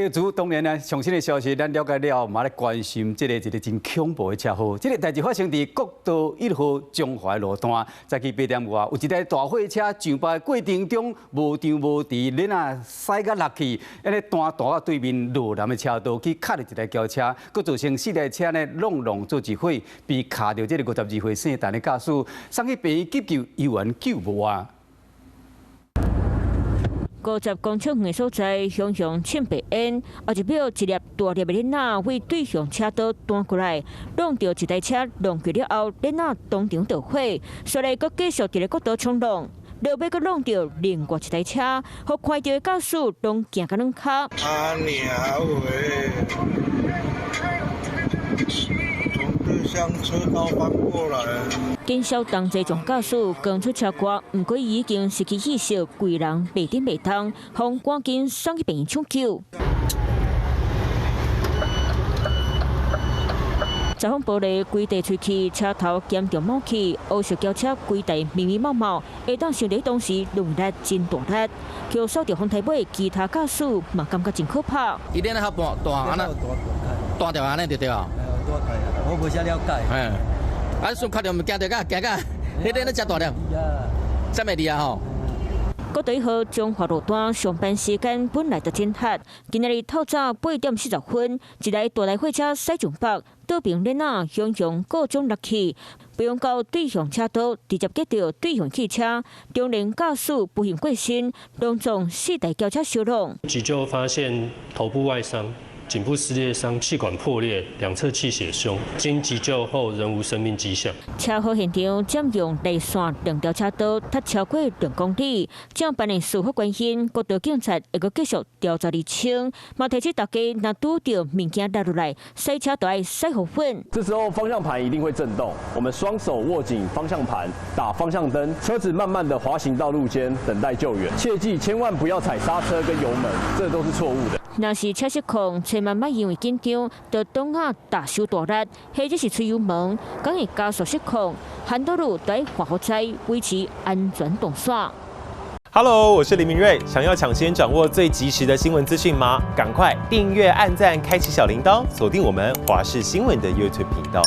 主當然呢，上新的消息，咱了解了後，嘛來關心這個一個真恐怖的車禍。這個代誌發生佇國道一號彰化路段，早起8點外，有一台大貨車上班的過程中無張無遲，鏈仔駛甲落去，按呢彈彈到對面路南的車道去卡著一台轎車，閣造成四台車呢攏攏做一伙，被卡著這個52歲姓陳的駕駛，送去病院急救，猶原救無活。50公尺遠的所在，熊熊衝白煙，後一秒一粒大粒的鏈仔為對向車道彈過來，挵著一台車挵過了後，鏈仔當場著火，隨來閣繼續佇咧國道衝浪，落尾閣挵著另外一台車，予看著的駕駛攏驚甲軟跤。阿娘喂！從對向車道翻過來。緊小同齊撞駕駛剛出車禍，毋過已經失去意識，規人袂振袂動，予趕緊送去病院搶救。前方玻璃規地吹去，車頭嚴重冒起，烏色轎車規台密密麻麻，會當想佇當時用力真大力，予掃著風台尾，其他駕駛嘛感覺真可怕。伊鏈仔較大大按呢，彈著按呢就對啊。我無啥了解。嗯，啊，算看著毋驚著甲驚甲，彼個咧遮大粒，遮麼厲害吼。國道一號彰化路段上班時間本來就真塞，今仔日透早8點40分，一台大台貨車駛上北，倒爿鏈仔雄雄故障落去，飛到對向車道，直接擊著對向汽車，中年駕駛不幸過身，攏總四台轎車相挵。急救發現頭部外傷、頸部撕裂傷、氣管破裂、兩側氣血胸，經急救後仍無生命跡象。車禍現場佔用內線兩條車道，達超過2公里。這辦的事發原因，國道警察會閣繼續調查釐清。嘛提醒大家，若拄著物件落落來，駛車都愛駛予穩。這時候方向盤一定會震動，我們雙手握緊方向盤，打方向燈，車子慢慢的滑行到路肩，等待救援。切記千萬不要踩剎車跟油門，這都是錯誤的。若是車失控，千萬莫因為緊張，就擋仔踏傷大力，或者是催油門，閣會加速失控，還道路得看好在維持安全動線。 Hello，我是林明瑞，想要搶先掌握最及時的新聞資訊嗎？趕快訂閱、按讚、開啟小鈴鐺，鎖定我們華視新聞的 YouTube 頻道。